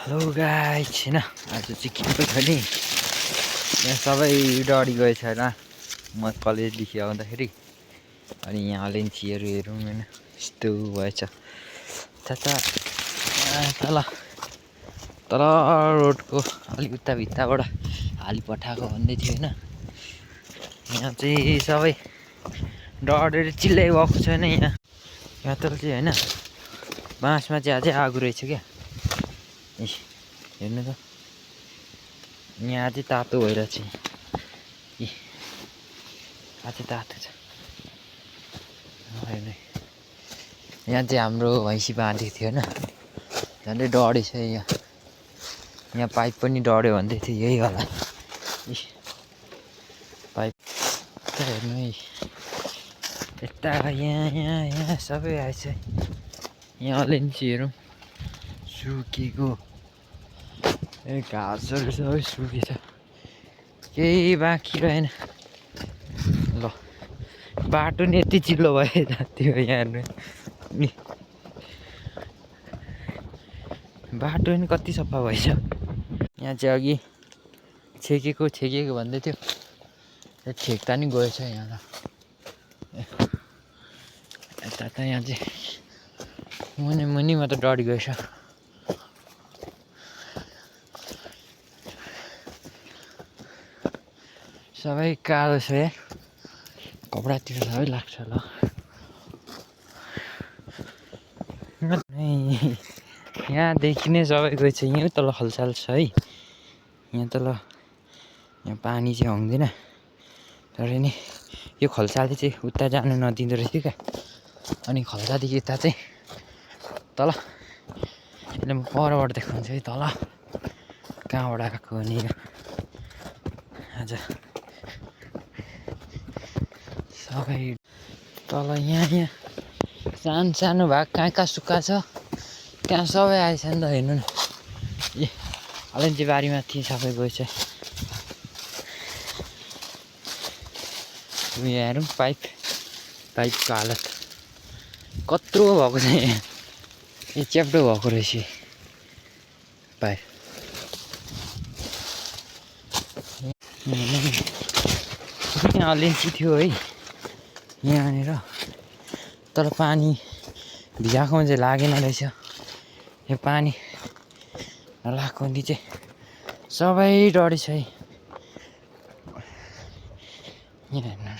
hello guys हैन आज चाहिँ के पो छ नि यहाँ सबै डढी गएछ हैन म कलेजदेखि आउँदाखेरि अनि यहाँ अलेन्चीहरू हेरौँ हैन यस्तो भएछ तल रोडको अलिक उता भित्ताबाट हालिपठाएको भन्दै थियो हैन यहाँ चाहिँ सबै डढेर चिल्लै भएको छैन यहाँ तल चाहिँ हैन बाँसमा चाहिँ अझै आगो रहेछ क्या हेर्नु त यहाँ चाहिँ तातो भइरहेछ अझै तातो छ हेर्नु यहाँ चाहिँ हाम्रो भैँसी बाँधेको थियो होइन झन्डै डढेछ यहाँ पाइप पनि डढ्यो भन्दै थियो यही होला पाइप त हेर्नु है यता यहाँ सबै आएछ यहाँ अलेन्चीहरू सुकेको घाँसहरू सबै सुकेछ केही बाँकी रहेन ल बाटो नि यति चिल्लो भए त्यो यहाँ हेर्नु नि बाटो नि कति सफा भएछ यहाँ चाहिँ अघि छेकेको भन्दै थियो ठेक्ता नि गएछ यहाँ यता त यहाँ चाहिँ मुनिमा त डढी गएछ सबै कालो छ यार कपडातिर सबै लाग्छ ल यहाँदेखि नै सबै गएछ यहीँ तल खल्साल छ है यहाँ तल यहाँ पानी चाहिँ आउँदैन तर नि यो खल्साले चाहिँ उता जानु नदिँदो रहेछ क्या अनि खल्सादेखि यता चाहिँ तल यसले म परबाट देखाउँछु है तल कहाँबाट आएको भने आज सबै तल यहाँ सानो भाग कहाँ सुक्खा छ त्यहाँ सबै आएछ नि त हेर्नु न ए अलेन्ची बारीमाथि सबै गएछ यहाँ हेरौँ पाइपको हालत कत्रो भएको छ यहाँ च्याप्टो भएको रहेछ पाइप यहाँ अलेन्ची थियो है यहाँनिर तर पानी भिजाएकोमा चाहिँ लागेन रहेछ यो पानी नलागेको नि चाहिँ सबै डढेछ है यहाँ हेर्नु